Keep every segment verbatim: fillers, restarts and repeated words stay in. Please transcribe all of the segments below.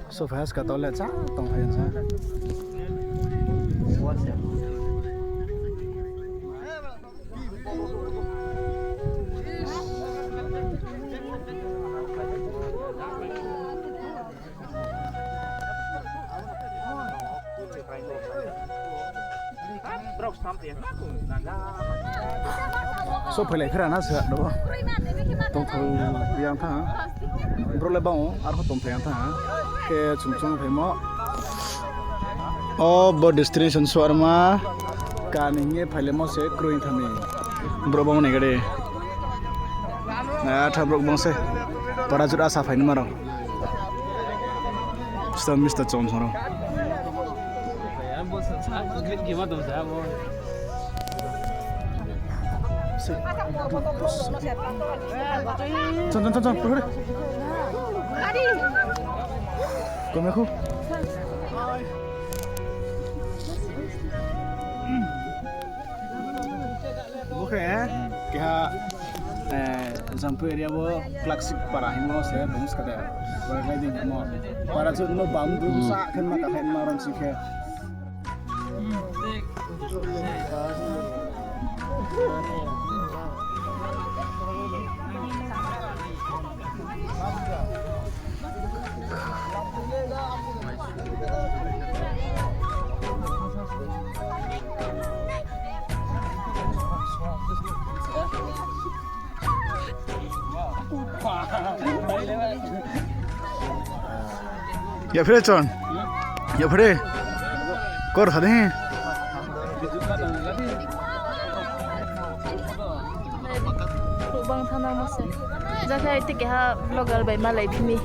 Sophas ka tole cha tong hai cha. So phailai phera na se do. Tongthou yang tha. Bro le bang o, arphuh tongthou yang tha. Khe chung chung phaimo. O bo destination soarma. Kani hing ye phailaimo se kroi thami. Bro bang ni gari. Na tha bro bang se. Para jut asa phainima rao. Mister, Mister Chom song rao. Chon, chon, chon, chon, pukri. Kome khu. Bo khe, keha, eh, Jampui area wo Klaksik para hingmo se, bung skade. Paragliding hingmo. Para jut no bam dum sa khe ma ka khe ma ron si khe. Ya phre chon. Ya phre. Kor sa de. Bang thana mo se. Jakha ite keha vlogger bai malai phini.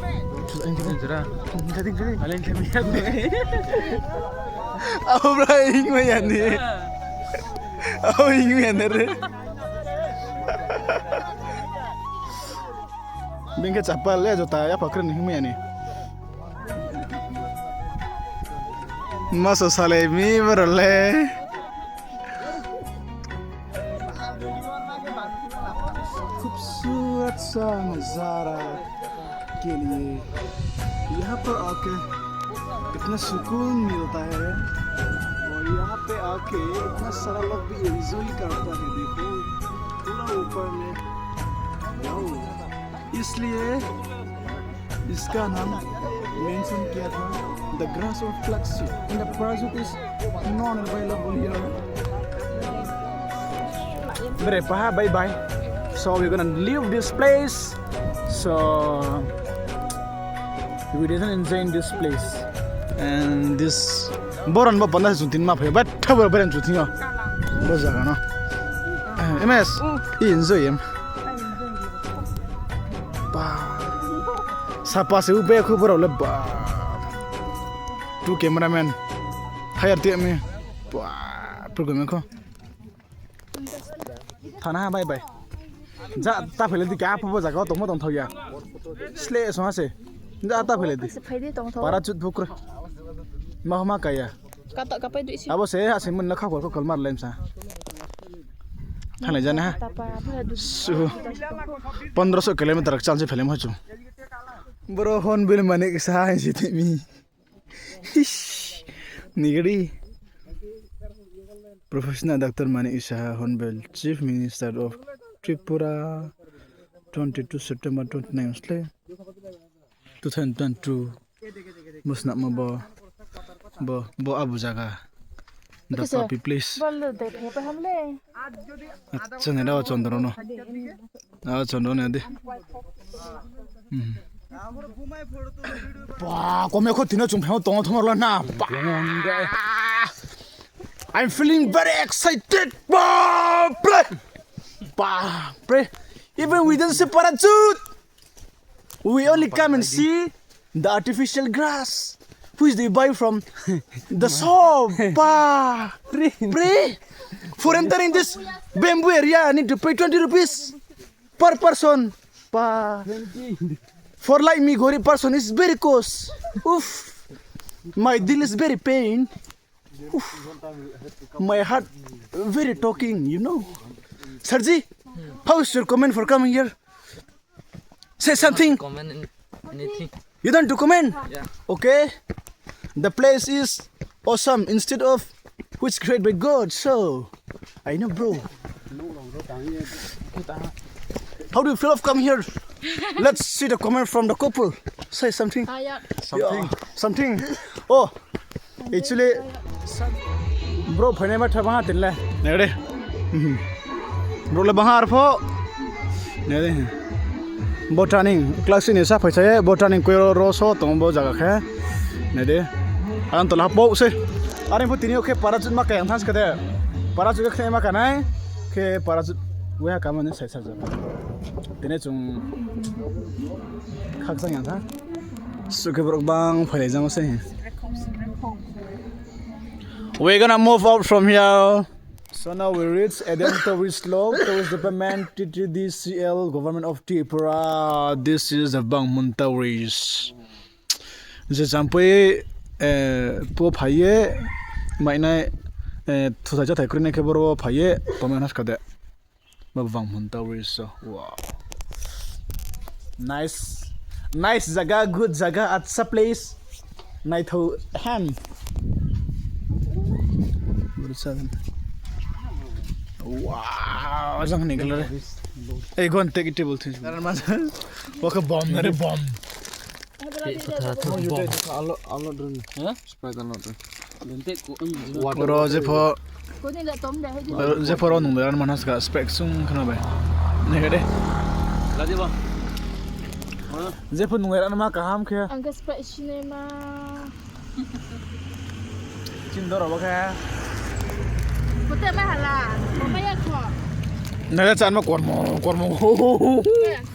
Abo bra hing ma ya ni. Abo hing ma ya ni re. Bini khe chapal le jota yapha kre ni hing ma ya ni. Masa salai mi bro le. खूबसूरत सा नजारा के लिए यहाँ पर आके इतना सुकून मिलता है और यहाँ पे आके इतना सारा लोग भी एंजॉय करता है। देखो पूरा ऊपर में, वाओ। इसलिए इसका नाम मेंशन किया था, the grass of Klaksik, and the parachute is not available here. Bye bye. So we're gonna leave this place. So we didn't enjoy in this place. And this boron bo panda se chung tin ma phai, but thabar beren chung tin yo. Bo jaga no. M S, I enjoy em. Ba. Sapa se upe khu borao le ba. Tu cameraman. Hire te mi. Ba. Program kho. Thana ha bye bye. Ja ta phele di ka apu bo jaga tongmo tongthao ya. Sle song ha se. Ja ta phele di. Para chut bukra. Ma ma kaya. Kato kapai dui si. Abo se ha se mun na khakol khakol mar lem sa. Thanai jana ha. Tapa, apa du. Su. Pondro so kilometer chal se phelem ha chu. Bro Hornbill Manik Saha hai si timi. Hish. Nigri. Professor Doctor Manik Saha Hornbill, Chief Minister of Tripura, twenty-two September twenty-nine sle. Two thousand twenty-two. Musnama bo, bo, bo abu jaga. The Papi place. Bol de phe pa ham le. Acha, ne da chondro no. Ah, chondro ne de. Hmm. Ba, kome kho tino chung phai tong thomor la na. Ba. I'm feeling very excited. Ba, pre. Ba, pre. Even we don't see parachute. We only come and see the artificial grass, which they buy from the shop. Pa, pre. For entering this bamboo area, I need to pay twenty rupees per person. Pa. For like me, gorib person is very cost. Oof. My dil is very pain. Oof. My heart very talking, you know. Sir ji, How's your comment for coming here? Say something. Comment in- anything. You don't do comment? Yeah. Okay. The place is awesome instead of which created by God. So, I know, bro. How do you feel of coming here? Let's see the comment from the couple. Say something. Tired. Something. Yeah, something. Oh, actually, bro, phainai ma tha bang ha tin le. Nai de. Mhm. Bro le bang ha arpho. Nai de. Bo turning, class ni sa phai sa ye, bo turning koi ro, ro so tong bo jaga khe. Nai de. Ang tola ha pau se. Are pho tini yo khe parachute ma khe ang thang se khe de. Parachute khe ma kha nai. Khe parachute waiha kamo ni sai sa ja. Tini chung khakchang yang tha. Sukhe borok bang phailai jang se. We're gonna move out from here. So now we reach Eden Tourist Lodge, Tourist Department, T T D C L, Government of Tripura. This is the Bangmun Tourist. Je champui, eh, po phai ye, mainai, eh, thuthai chathai kroi nai khe boro phai ye, tongmai nai ska de. Bangmun Tourist, so, wow. Nice. Nice jaga, good jaga, acha place. Naithou ham. Wow, jang ni colour. Ei, go and take a table, things. Waka bomb, nare bomb. Alo, alo dun. Hah? Sprite alo dun. Oro jepho, jepho ro nung lerang mana ska Sprite sung khna bai. Nai khe de. Jepho nung lerang ma kaham khe. Ang khe Sprite sinai ma. Chin doro bo khe. Kote ma hala. Mama ya kho. Nai chan ma kormo, kormo.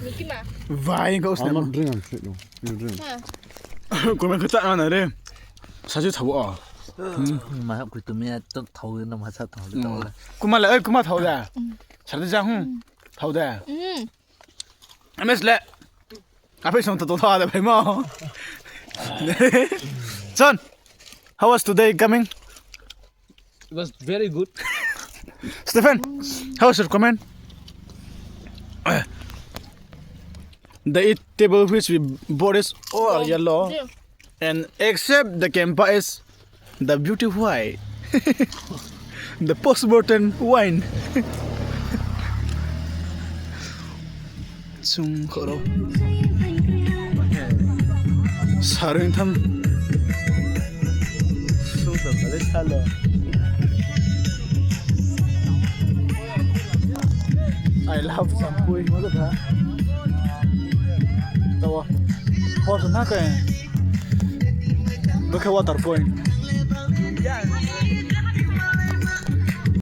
Niki ma. Vai ko sne. I'm not drink, I'm straight, no. You drink. Kormo khe chan ma na re. Saji thabo a. Ma hap kui tumia to thau na ma sa thau le to le. Kuma le, oi, kuma thau da. Sardi jang hu. Thau da. Ames le. Apai song to thau da bai mo. John, how was today coming? It was very good. Stephen, how was your comment? The eight table which we bought is all yellow. And except the Kempa is the beauty white. The post-mortem wine. Chung khoro. Saring tham. I love Sampui. Tawa. Hor na kai. Bo khe water point.